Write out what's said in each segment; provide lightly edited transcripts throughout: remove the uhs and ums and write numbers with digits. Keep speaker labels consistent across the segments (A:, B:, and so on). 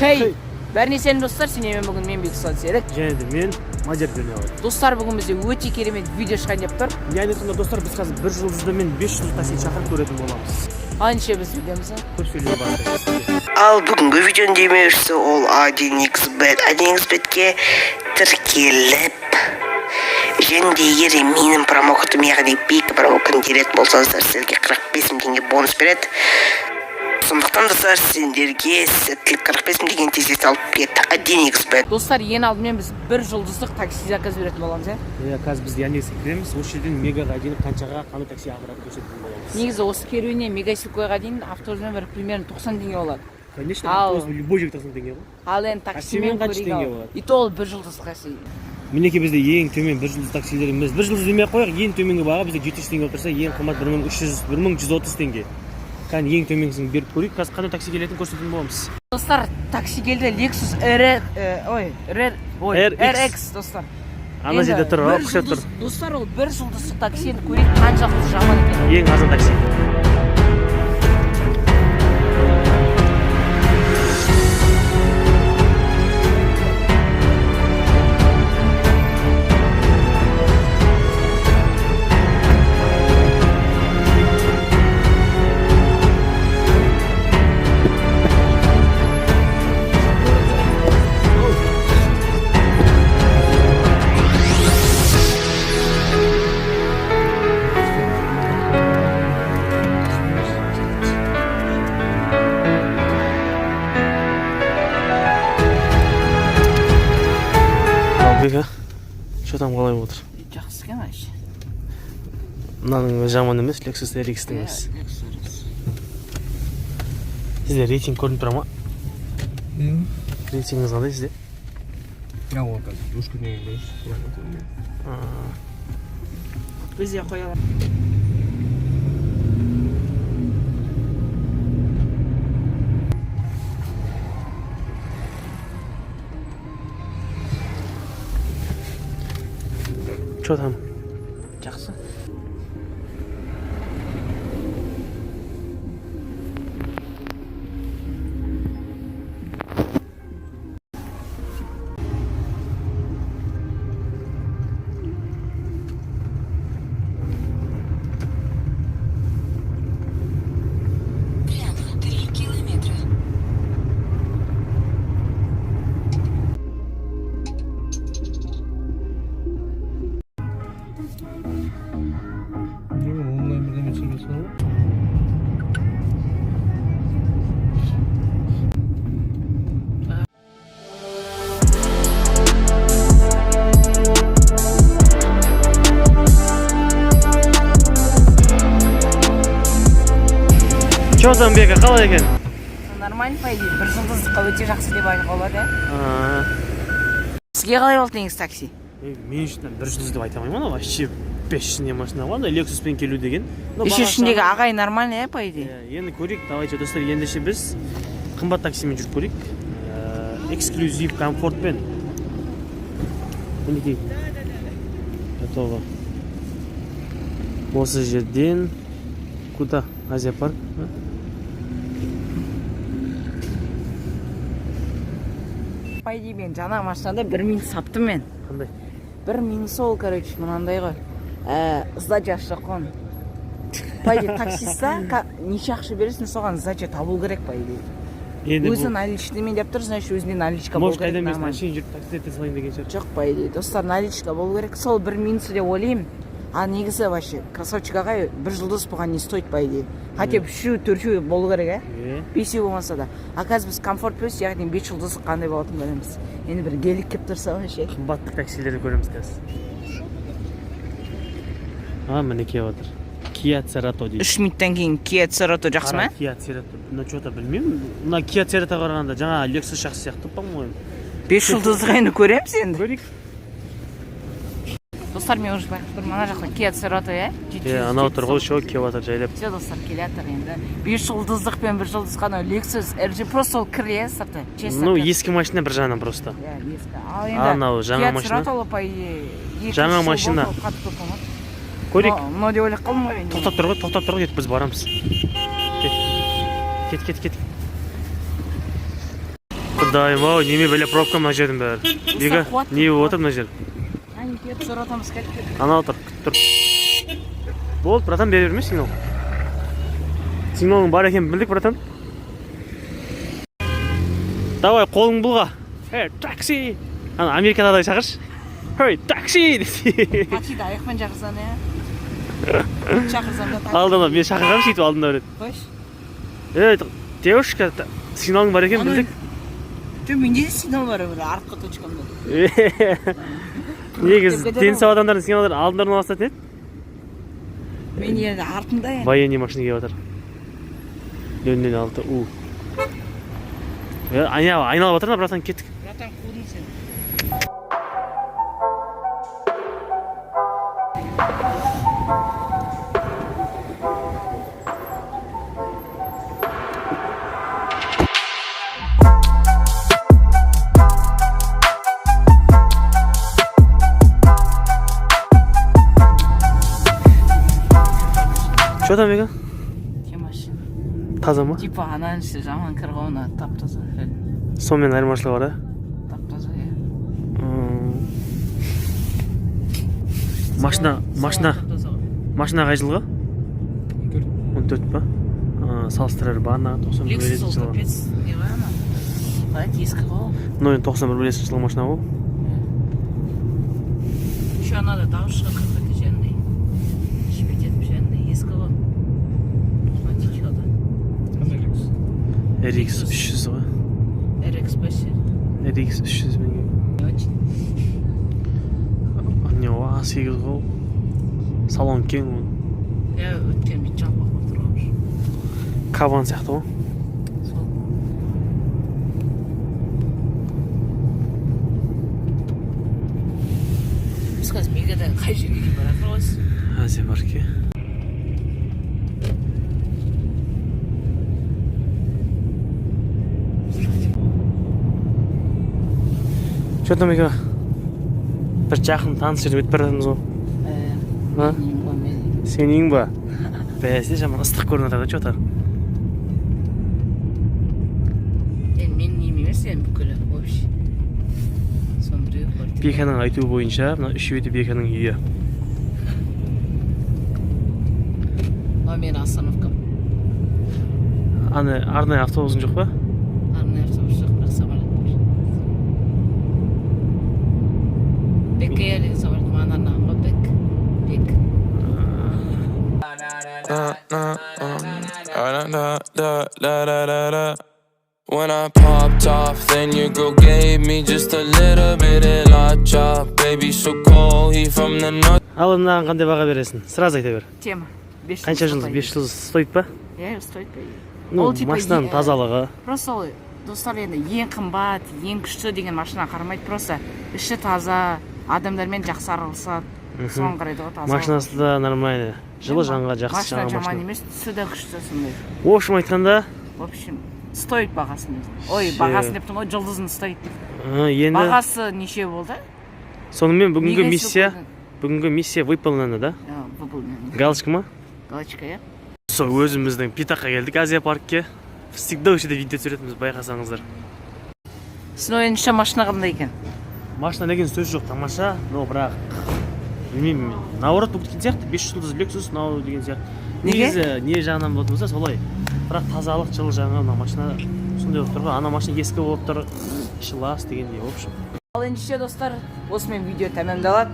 A: Хей! Бәріне сәлем, достар, сендермен бүгін мен, Бексұлтан Серік.
B: Және де мен, Мадияр Пернебай.
A: Достар, бүгін бізде өте керемет видео шығайын деп тұр.
B: Яғни сонда, достар, біз қазір бір жұлдызды мен бес жұлдызды такси шақырып көретін боламыз.
A: Ал ендеше біз видеомызды
B: Көп сөйлеуге бастаймыз.
C: Ал бүгінгі видеоның демеушісі ол 1xBet. 1xBetке тіркеліп және де егер менің промокодым, яғни БИК промокодын теретін болсаңыздар, сіздерге 45 мың теңге бонус береді. Сондықтан, достар, сендерге сәттілік, 45 мың теңгені тездете алып кет. 1xBet.
A: Достар, ең алдымен біз бір жұлдыздық такси заказ беретін боламыз, иә?
B: Иә, қазір біз Яндекске кіреміз, осы жерден Мегаға дейін қаншаға қандай такси апаратын көрсететін боламыз.
A: Негізі осы керуеннен Мега Силкойға дейін автобуспен бір примерно 90 теңге болады.
B: Конечно,
A: Ал.
B: автобус любой жерге 90 теңге ғой.
A: Ал енді таксимен
B: Таксимен қанша
A: көрейік
B: теңге
A: ал.
B: болады?
A: И то ол бір жұлдыздық такси.
B: Мінекей, бізде ең төмен бір жұлдыз таксилеріміз, бір жұлдыз демей ақ қояйық, ең төменгі баға бізде 700 теңге болып тұрса, ең қымбат 1300, 1130 теңге. Кәне, ең төменгісін беріп көрейік, қазір қандай такси келетінін көрсететін боламыз.
A: Достар, такси келді, Lexus R, ой, R, ой,
B: RX.
A: RX, достар.
B: Ана жерде
A: Енді
B: тұр,
A: бір
B: ұқсап тұр.
A: Достар, ол бір жұлдыздық такси, енді көрейік қаншалықты жаман екен.
B: Ең арзан такси. Ал, Бека, что там, қалай отыр?
A: Жақсы екен вообще.
B: Мынаның өзі жаман емес, Lexus RX-тің өзі.
A: Lexus RX.
B: Сізде рейтинг көрініп тұра ма? Рейтингіңіз қандай сізде?
D: Я ол қазір үш күннен кейін көресіз.
A: Біз де қоя аламыз.
B: Че там?
A: Жақсы.
E: Прямо 3 километра.
D: Онлайн бірдеме түсіріп жатсыңдар ғой.
B: Че там, Бека, қалай екен?
A: Нормально, по идее. Бір жұлдыздыққа өте жақсы деп айтуға болады, иә?
B: А,
A: Сізге қалай болды негізі такси?
B: Мен үшін бір жұлдыз деп айта алмаймын, анау вообще бешеный машина ғой, андай Lexusпен келу деген. Но
A: Еще
B: бағасы
A: ішіндегі ағай нормально, иә, по идее?
B: Иә, енді көрейік, давайте, достар, ендеше біз қымбат таксимен жүріп көрейік. Эксклюзив комфортпен. Мінекей. Готово. Осы жерден куда? Азия парк? А?
A: По идее, мен жаңа машинада бір минус таптым мен.
B: Қандай?
A: Бір минус ол, короче, мынандай ғой. Сдача жоқ қой. По идее, таксиста неше ақша бересің, соған сдача табу керек, по идее.
B: Енді
A: Өзі наличныймен деп тұр, значит, өзінде наличка болу
B: может,
A: керек.
B: қайдан білесің,
A: Нормально.
B: әшейін жүріп такси ете салайын деген шығар.
A: Жоқ, по идее, достар, наличка болу керек. Сол бір минусы деп ойлаймын. А негізі вообще красавчик ағай, бір жұлдыз бұған не стоит, по идее. Хотя бы үшеу, төртеу болу керек, ә?
B: Е,
A: Бесеу болмаса да. А қазір біз комфорт плюс, яғни бес жұлдыздық қандай болатынын көреміз. Енді бір гелик келіп тұрса вообще.
B: Қымбат таксилерді көреміз қазір. А, міне келіп жатыр. Kia Cerato дейді.
A: 3 минуттан кейін Kia Cerato жақсы ма?
B: Қара, Kia Cerato. Мына что-то білмеймін. Мына Kia Cerato қарағанда жаңа Lexus жақсы сияқты, по-моему.
A: Бес жұлдыздық енді көреміз енді.
B: Көрейік.
A: Достар, мен уже байқап тұрмын, ана жақта Kia Cerato, иә?
B: Е, анау тұр ғой, еще келіп жатыр жайлап.
A: Все, достар, келе жатыр енді. Бес жұлдыздық пен бір жұлдызға анау Lexus RG просто ол кір, иә, сырты. Честно.
B: Ну,
A: кір.
B: ескі машина бір жағынан просто.
A: Иә, ескі. Ал енді
B: Анау жаңа
A: Kia
B: машина.
A: Cerato ол, по идее, екі
B: Жаңа
A: үш жыл
B: машина.
A: болды, ол қатты көп болмады.
B: Көрейік.
A: Мынау деп ойлап қалдым ғой мен.
B: Тоқтап тұр ғой, тоқтап тұр ғой, кетіп біз барамыз. Кет. Кет, кет, кет. Құдайым ау, неме бәле пробка мына жердің бәрі. Бека,
A: қуат
B: не болып отыр мына жер?
A: Әне сұратамыз, кәдік.
B: Анау тұр, күтіп тұр. Болды, братан, бере берме сигнал. Сигналың бар екенін білдік, братан. Давай, қолың бұлға. Эй, такси! Ана Америкадағыдай шақыршы. Эй, такси! Десе.
A: Таксиді аяқпен шақырсаң, иә, шақырсам да такси.
B: Алдында мен шақырғанмын, сөйтіп алдында береді.
A: Қойшы.
B: Ей, девушка, сигналың бар екенін
A: Ана-
B: білдік.
A: Жоқ, менде де сигнал бар, бір артқы точкамда.
B: Негізі
A: Деп кетеді.
B: дені сау адамдардың сигналдары алдында орналасатын еді.
A: Мен енді артында енді.
B: Военный машина келіп жатыр. 006 У. Е, айналып жатыр да, братан, кеттік.
A: Братан, қудың сен.
B: Че там, Бека?
A: Темаш.
B: Таза ма?
A: Типа ананың іші жаман кір ғой, мына тап таза.
B: Сонымен айырмашылығы бар, да?
A: Тап таза, иә.
B: Машина, машина,
A: Салон тап-таза ғой.
B: Машина қай жылғы?
D: 14.
B: 14 па? А, салыстырар бағана 91
A: Lexus ол
B: жылғы.
A: капец не ғой ана, қалай еді, ескі ғой ол.
B: Ну, енді 91 жылғы машина ғой.
A: Еще анада дауыс шығады какой-то, жаңағыдай шипеть етіп, жаңағыдай ескі ғой. Античка да.
D: Қандай Lexus?
B: RX 300 ғой.
A: RX па ше?
B: RX 300 мен.
A: Не очень.
B: Не ғой, А8 ғой. Салон кең оның.
A: Иә, өткен бүйтіп жалпақ болып тұр ғой.
B: Кабан сияқты ғой.
A: Сол. Біз қазір Мегадан қай жерге дейін бара жатырмыз?
B: Азия паркке. Че там, Бека? Бір жақын таныс жерге өтіп бара жатырмыз ғой. А?
A: Менің ғой, менің.
B: Сенің үйің ба? Бәсе, жаман ыстық көрініп жатыр да, че то.
A: Енді менің үйім емес енді, бүкілі общий. Соның біреуі квартира.
B: Беканың айтуы бойынша, мына үшеуі де Беканың үйі.
A: Мынау менің остановкам.
B: Ана арнайы автобусың жоқ па?
A: Арнайы автобус жоқ, бірақ самолет бар. Бек Эйр деген самолет маған арнаған ғой, Бек. Бек.
E: Da da da da da da. When I popped off, then your girl gave me just a little bit of la chop. Baby, so cold, he from the north.
B: Ал мынаған қандай баға бересің? Сразу айта бер.
A: Тема. Бес
B: Қанша
A: жұлдыз
B: жұлдыз?
A: по
B: 5 жұлдыз стоит па?
A: идее. Иә, стоит по идее.
B: Ну,
A: Ол типа
B: машинаның тазалығы.
A: Просто ол, достар, енді ең қымбат, ең күшті деген машина қарамайды, просто іші таза, адамдармен жақсы араласады, соған қарайды ғой, таза.
B: Машинасы да нормальный. Жылы жанға жақсы
A: Машина
B: жаңа
A: жаман
B: машина.
A: емес, түсі де күшті сондай.
B: В общем айтқанда,
A: В общем, стоит бағасын. Ой,
B: Ше.
A: бағасын деп тұрмын ғой, жұлдызын стоит.
B: Енді
A: Бағасы неше болды?
B: Сонымен бүгінгі
A: Неге
B: миссия,
A: сіз
B: бүгінгі миссия выполнена, да?
A: қойдың? Иә, выполнена.
B: Галочка ма?
A: Галочка, иә.
B: Сол өзіміздің пятакқа келдік, Азия паркке. Всегда осы жерде видео түсіретінбіз, байқасаңыздар.
A: Сіздің ойыңызша машина қандай екен?
B: Машина деген сөз жоқ, тамаша, но бірақ білмеймін мен. Наоборот болып кеткен сияқты, 5 жұлдыз Lexus мынау деген сияқты.
A: Неге?
B: Негізі не жағынан болатын болса солай. Бірақ тазалық, жылы жаңа мына машина сондай болып тұр ғой. Ана машина ескі болып тұр, іші лас дегендей, в общем.
A: Ал ендеше, достар, осымен видео тәмамдалады.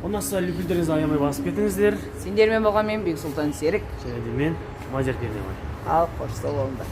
B: Ұнаса, лүпілдеріңізді аямай басып кетіңіздер.
A: Сендермен болған мен, Бексұлтан Серік.
B: Және де мен, Мадияр Пернебай.
A: Ал қош, сау болыңдар.